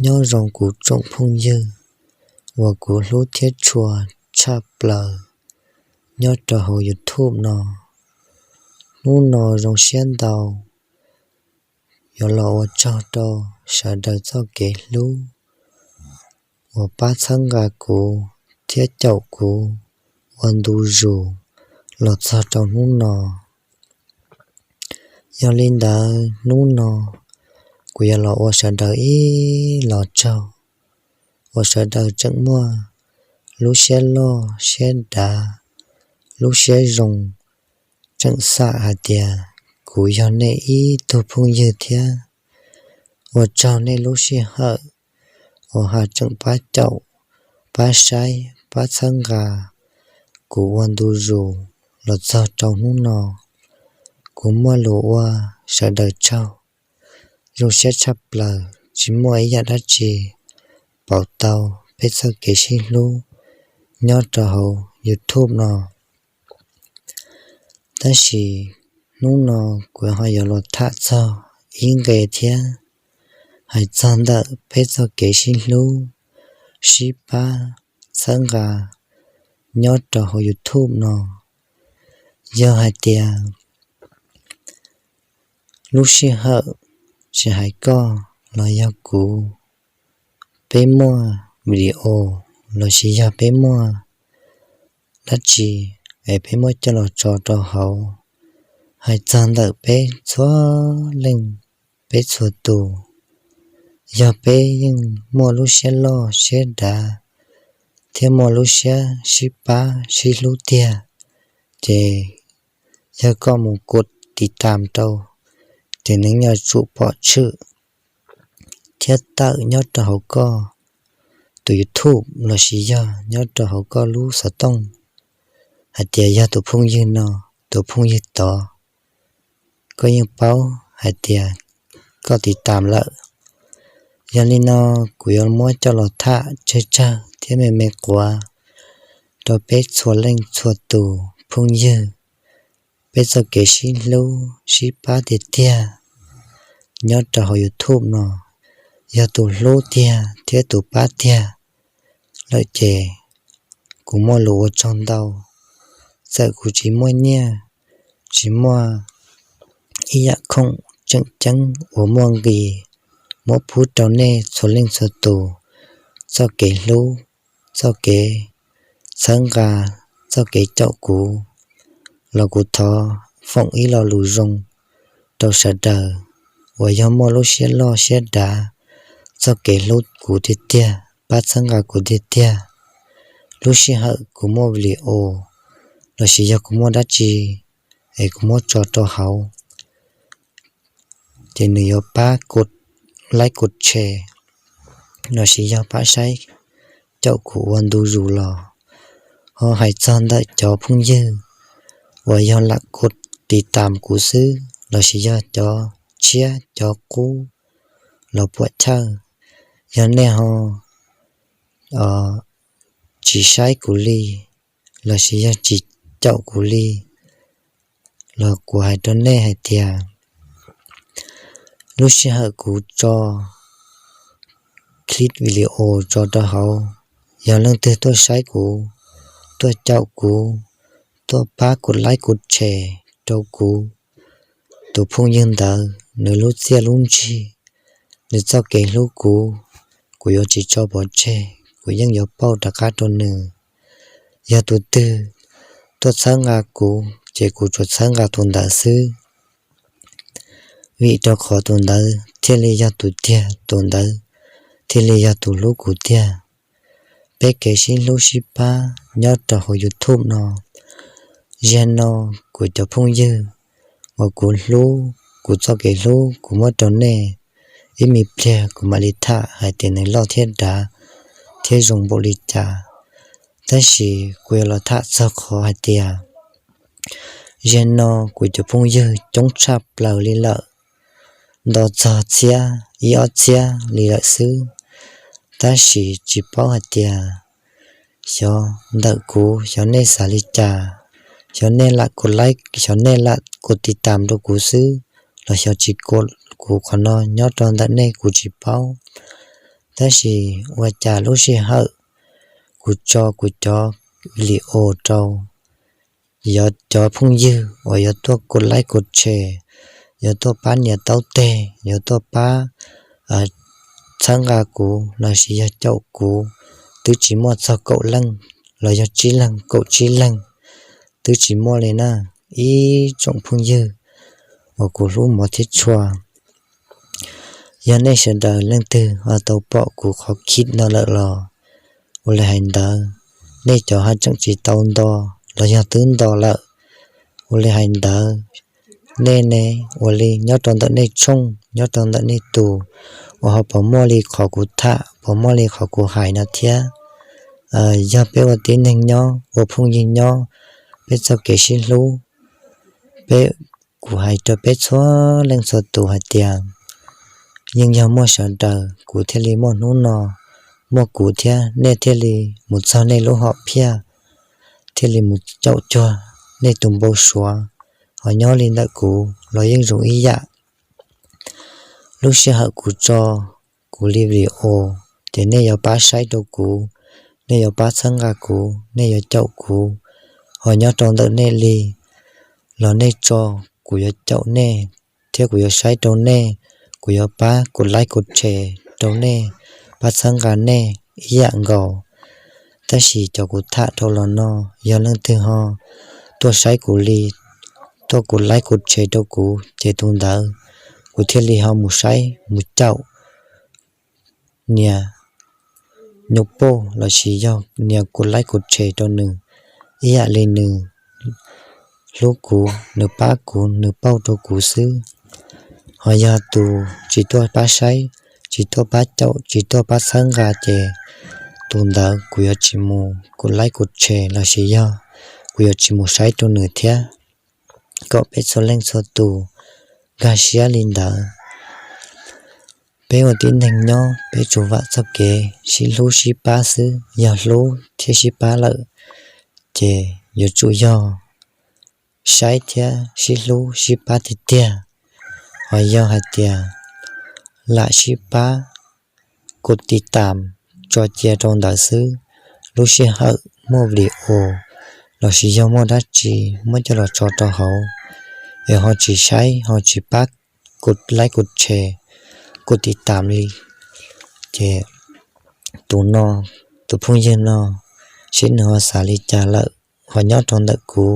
Nyob zoo kuv tsoom phooj ywg uas kuv hlub thiab tshua tshaj plaws nyob rau hauv YouTube no. Hnub no zoo siab ntau yuav los ua tsaug rau sawv daws txoj kev hlub uas pab txhawb nqa kuv thiab caum kuv ua ntu zus los txog rau hnub no. Yog li ntawd hnub no kuv yuav los ua sawv daws ib los tsaug, uas sawv daws tseem muaj lub siab loj siab dav, lub siab zoo, tseem xam hais tias kuv yog nej ib tug phooj ywg thiab. Ua tsaug nej lub sij hawm uas ha tseem pab caum, pab saib, pab txhawb nqa kuv ua ntu zus los txog rau hnub no. Kuv muaj lus ua sawv daws tsaug, zoo siab tshaj plaws, tsis muaj ib yam dab tsi pauv tau peb txoj kev sib hlub nyob rau hauv YouTube no. Tab sis hnub no kuv ho yuav los tham txog ib nqe thiab, hais txog ntawm peb txoj kev sib hlub, sib pab, txhawb nqa nyob rau hauv YouTube no. Yog hais tias lub sij hawm tsis hais koj los yog kuv, peb muaj video lossis yog peb muaj dab tsi es peb muab coj los tso rau hauv, hais txog ntawm peb txhua leej, peb txhua tus, yog peb yeej muaj lub siab loj siab dav thiab muaj lub siab sib pab sib hlub tiag, ces yog koj mus kos tiv tam rau, ces nws yuav tsum pom tshwm thiab tawm nyob rau hauv koj tus YouTube lossis yog nyob rau hauv koj lub xov tooj hais tias yog tus phooj ywg no, tus phooj ywg tod, koj yeej paub hais tias koj tiv tam lawm. Yog li no kuv yuav muab coj los tham tsawg tsawg thiab me me quav rau peb txhua leej txhua tus phooj ywg, peb txoj kev sib hlub sib pab tiag tiag nyob rau hauv YouTube no. Yog tus hlub tiag thiab tus pab tiag lawm ces kuv muaj lus ua tsaug ntau. Txawm kuv tsis muaj nyiaj, tsis muaj ib yam khoom tseem ceeb uas muaj nqis muab pub rau nej txhua leej txhua tus txoj kev hlub, txoj kev txhawb nqa, txoj kev caum kuv, los kuv thov foom ib lo lus zoo rau sawv daws uas yog muaj lub siab loj siab dav, txoj kev hlub kuv tiag tiag, pab txhawb nqa kuv tiag tiag. Lub sij hawm kuv muaj video lossis yog kuv muaj dab tsi es kuv muab tso rau hauv, ces nws yuav pab kos like kos share lossis yog pab saib caum kuv ua ntu zus los. Ho hais txog ntawm cov phooj ywg uas yog lam kos tiv tam kuv xwb lossis yog cov tshiab cov qub los puam chawj, yog nej ho tsis saib kuv li lossis yog tsis caum kuv li los kuv hais rau nej hais tias lub sij hawm kuv tso clip video tso rau hauv, yog leej twg tuaj saib kuv, tuaj caum kuv, tuaj pab kos like kos share rau kuv, tus phooj ywg ntawd nws lub txiaj lub ntsig, nws txoj kev hlub kuv, kuv yuav tsis tso pov tseg, kuv yeej yuav pauj rov qab rau nws. Yog tus twg tuaj txhawb nqa kuv ces kuv tsuas txhawb nqa tus ntawd xwb, vim rau qhov tus ntawd thiaj li yog tus tiag, tus ntawd thiaj li yog tus hlub kuv tiag. Peb kev sib hlub sib pab nyob rau hauv YouTube no. Zaum no kuv cov phooj ywg uas kuv hlub, kuv txoj kev hlub kuv muab rau nej, ib me pliag kuv mam li tham hais tias nws loj thiab dav thiab zoo npaum li cas. Tab sis kuv yuav los tham txog qhov hais tias zaum no kuv cov phooj ywg coob tshaj plaws li lawm, nto txog txhiab ib ob txhiab li lawm xwb. Tab sis tsis paub hais tias xyov ntawm kuv xyov nej xav li cas, xyov nej lam kos like, xyov nej lam kos tiv tam rau kuv xwb los xyov tsis kos, kuv qhov no nyob rau ntawm nej kuv tsis paub. Tab sis ua cas lub sij hawm kuv tso kuv cov video rau cov phooj ywg uas yuav tuaj kuv like kuv share, yuav tuaj pab nias taub teg, yuav tuaj pab txhawb nqa kuv lossis yog caum kuv, twb tsis muaj txog kaum leej los yog tsib leeg, kaum tsib leeg, twb tsis muaj li na. Ib tsoom phooj ywg uas kuv hlub mos thiab tshua, yog nej sawv daws leej twg ho tau pom kuv qhov clip no lawm los, ua li hais ntawd, nej cov ho tseem tsis tau nto los yog twb nto lawm, ua li hais ntawd, nej ne, ua li nyob rau ntawm nej tshooj, nyob rau ntawm nej tus uas ho puas muaj li qhov kuv tham, puas muaj li qhov kuv hais no thiab. Yog peb ua tib neeg nyob, ua phooj ywg nyob, peb txoj kev sib hlub, peb, kuv hais rau peb txhua leej txhua tus hais tias, yeej yog muaj sawv daws kuv thiaj li muaj hnub no, muaj kuv thiab nej thiaj li mus txog nej lub hom phiaj, thiaj li mus caum cuag nej tus npau suav, ho nyob li ntawm kuv los yeej zoo ib yam. Lub sij hawm kuv tso kuv li video, ces nej yuav pab saib rau kuv, nej yuav pab txhawb nqa kuv, nej yuav caum kuv, ho nyob rau ntawm nej li los nej tso, kuv yuav caum nej thiab kuv yuav saib rau nej, kuv yuav pab kuv like kuv share rau nej, pab txhawb nqa nej ib yam nkaus. Tab sis cov kuv tham rau los no, yog leej twg ho tuaj saib kuv li, tuaj kuv like kuv share rau kuv, ces tus ntawd kuv thiaj li ho mus saib mus caum, nias nyuj poj lossis yog nias kuv like kuv share rau nws, ib yam li nws hlub kuv, nws pab kuv, nws pauj rau kuv xwb. Ho yog tus tsis tuaj pab saib, tsis tuaj pab caum, tsis tuaj pab txhawb nqa ces tus ntawd kuv yuav tsis mus kuv like kuv share lossis yog kuv yuav tsis mus saib rau nws thiab. Kom peb txhua leej txhua tus nkag siab li ntawd. Peb ua tib neeg nyob peb tsuas vam txoj kev sib hlub sib pab xwb, yog hlub thiab sib pab lawm ces yuav tsum yog saib thiab sib hlub sib pab tiag tiag. Ho yog hais tias lam sib pab, kuv tiv tam tso cia rau ntawd xwb, lub sij hawm muaj video lossis yog muaj dab tsi muab coj los tso rau hauv es ho tsis saib ho tsis pab kuv like kuv share, kuv tiv tam li, ces tus no, tus phooj ywg no, seb nws ho xav li cas lawm. Ho nyob rau ntawm kuv,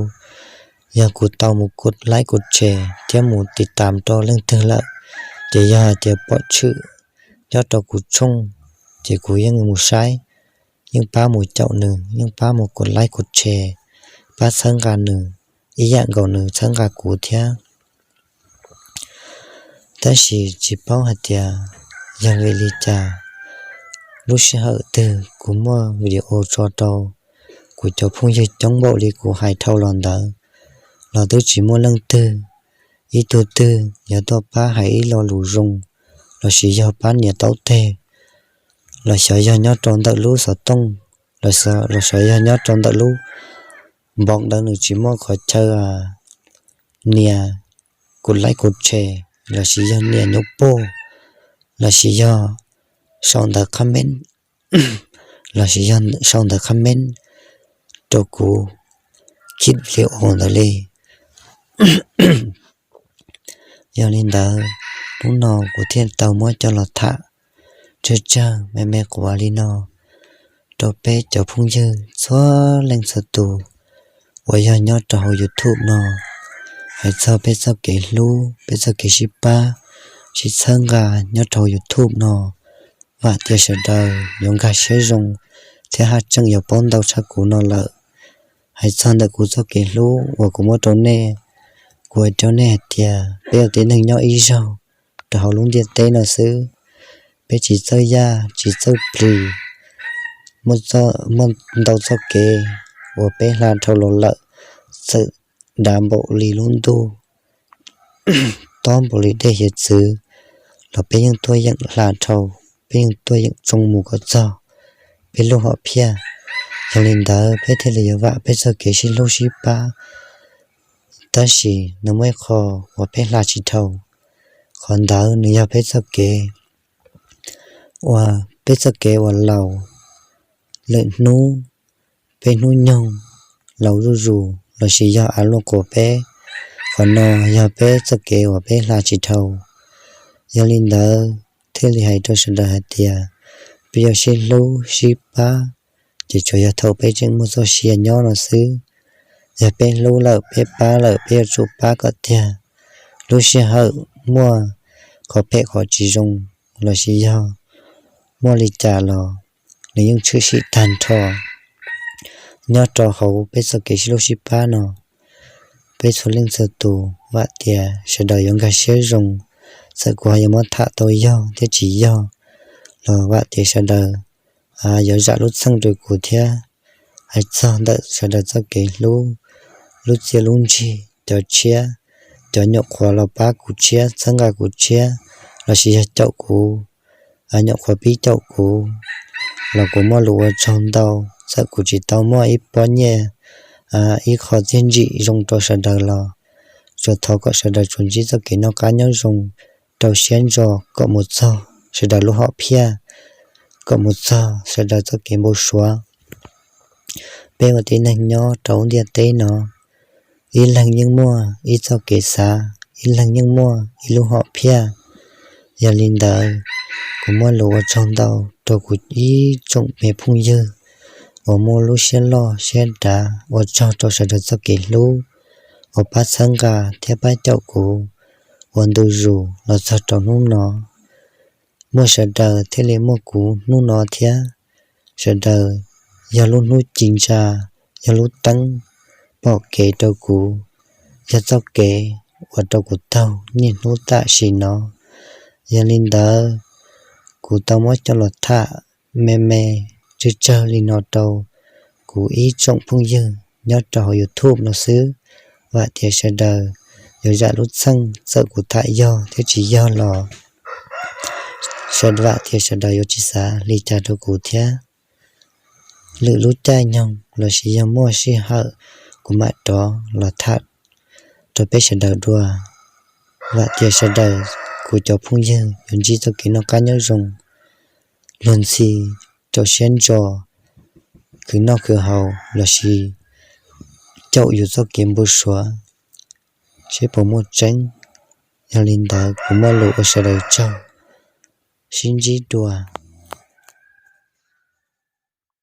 yog kuv tau mus kuv like kuv share thiab mus tiv tam rau leej twg lawm, ces yog hais tias pom tshwm nyob rau kuv tshooj, ces kuv yeej mus saib, yeej pab mus caum nws, yeej pab mus kuv like kuv share, pab txhawb nqa nws ib yam nkaus nws txhawb nqa kuv thiab. Tab sis tsis paub hais tias yog vim li cas, lub sij hawm twg kuv muaj video tso rau kuv cov phooj ywg coob npaum li kuv hais dhau los ntawd, los twb tsis muaj leej twg, ib tug twg yuav tuaj pab hais ib lo lus zoo, lossis yog pab nias taub teg, los xyov yog nyob rau ntawm lub xov tooj, los xyov yog nyob rau ntawm lub npoo ntawd nws tsis muaj qhov chaw nias kuv like kuv share, lossis yog nias nyuj poj, lossis yog sau ntawv comment, lossis yog sau ntawv comment rau kuv clip video ntawd li. Yog li ntawd, hnub no kuv thiaj tau muab coj los tham tsawg tsawg me me quav li no rau peb cov phooj ywg txhua leej txhua tus uas yog nyob rau hauv YouTube no. Hais txog peb txoj kev hlub, peb txoj kev sib pab, sib txhawb nqa nyob rau hauv YouTube no, vam tias sawv daws yuav nkag siab zoo thiab haj tseem yuav paub ntau tshaj kuv no lawm. Hais txog ntawm kuv txoj kev hlub uas kuv muab rau nej, kuv hais rau nej hais tias peb ua tib neeg nyob ib zaug rau hauv lub ntiaj teb no xwb. Peb tsis txawj yaj tsis txawj plis, muaj ntau txoj kev uas peb hla dhau los lawm, txawm dav npaum li lub ntuj, tob npaum li dej hiav txwv, los peb yeej tuaj yeem hla dhau, peb yeej tuaj yeem tsoo mus kom txog peb lub hom phiaj. Yog li ntawd peb thiaj li yuav vam peb txoj kev sib hlub sib pab. Tab sis nws muaj ib qho uas peb hla tsis dhau, qhov ntawd nws yog peb txoj kev uas peb txoj kev uas laus lwm hnub, peb hnub nyoog laus zuj zus lossis yog av luaj quas peb, qhov no yog peb txoj kev uas peb hla tsis dhau. Yog li ntawd thiaj li hais rau sawv daws hais tias peb yuav sib hlub sib pab, ces tsuas yog thaum peb tseem muaj txoj sia nyob no xwb. Yog peb hlub lawm peb pab lawm peb yuav tsum pab kom tiag. Lub sij hawm muaj qhov phem qhov tsis zoo lossis yog muaj li cas los nws yeej tshwm sim tag nrho. Nyob rau hauv peb txoj kev sib hlub sib pab no, peb txhua leej txhua tus vam tias sawv daws yuav nkag siab zoo. Txawm kuv ho yuav muab tham tau yog thiab tsis yog los vam tias sawv daws yuav zam lub txheej rau kuv thiab. Hais txog ntawm sawv daws txoj kev hlub, lub txiaj lub ntsig, cov tshiab, cov nyuam qhuav los pab kuv tshiab txhawb nqa kuv tshiab lossis yog caum kuv, nyuam qhuav pib caum kuv los kuv muaj lus ua tsaug ntau. Txawm kuv tsis tau muaj ib pob nyiaj, ib qho txiaj ntsim zoo rau sawv daws los tsuas thov kom sawv daws tsuas ntsib txoj kev noj qab nyob zoo, rau siab ntso kom mus txog sawv daws lub hom phiaj, kom mus txog sawv daws txoj kev npau suav. Peb ua tib neeg nyob rau lub ntiaj teb no, ib leeg yeej muaj ib txoj kev xav, ib leeg yeej muaj ib lub hom phiaj. Yog li ntawd, kuv muaj lus ua tsaug ntau rau kuv ib tsoom me phooj ywg uas muaj lub siab loj siab dav, ua tsaug rau sawv daws txoj kev hlub uas pab txhawb nqa thiab pab caum kuv ua ntu zus los txog rau hnub no. Muaj sawv daws thiaj li muaj kuv hnub no thiab. Sawv daws yog lub hnub ci ntsa, yog lub teeb pom kev rau kuv, yog txoj kev ua rau kuv taug niaj hnub tam sim no. Yog li ntawd, kuv tau muab coj los tham me me tsawg tsawg li no rau kuv ib tsoom phooj ywg nyob rau hauv YouTube no xwb. Vam tias sawv daws yuav zam lub txheej, txawm kuv tham yog thiab tsis yog los sawv, vam tias sawv daws yuav tsis xav li cas rau kuv thiab. Lwm lub caij nyoog lossis yog muaj sij hawm, kuv mam rov los tham rau peb sawv daws dua. Vam tias sawv daws kuv cov phooj ywg yuav ntsib txoj kev noj qab nyob zoo, luag ntxhi rau siab ntso, khwv noj khwv haus lossis caum yus txoj kev npau suav seb puas muaj tseeb. Yog li ntawd kuv muaj lus ua sawv daws tsaug, sib ntsib dua.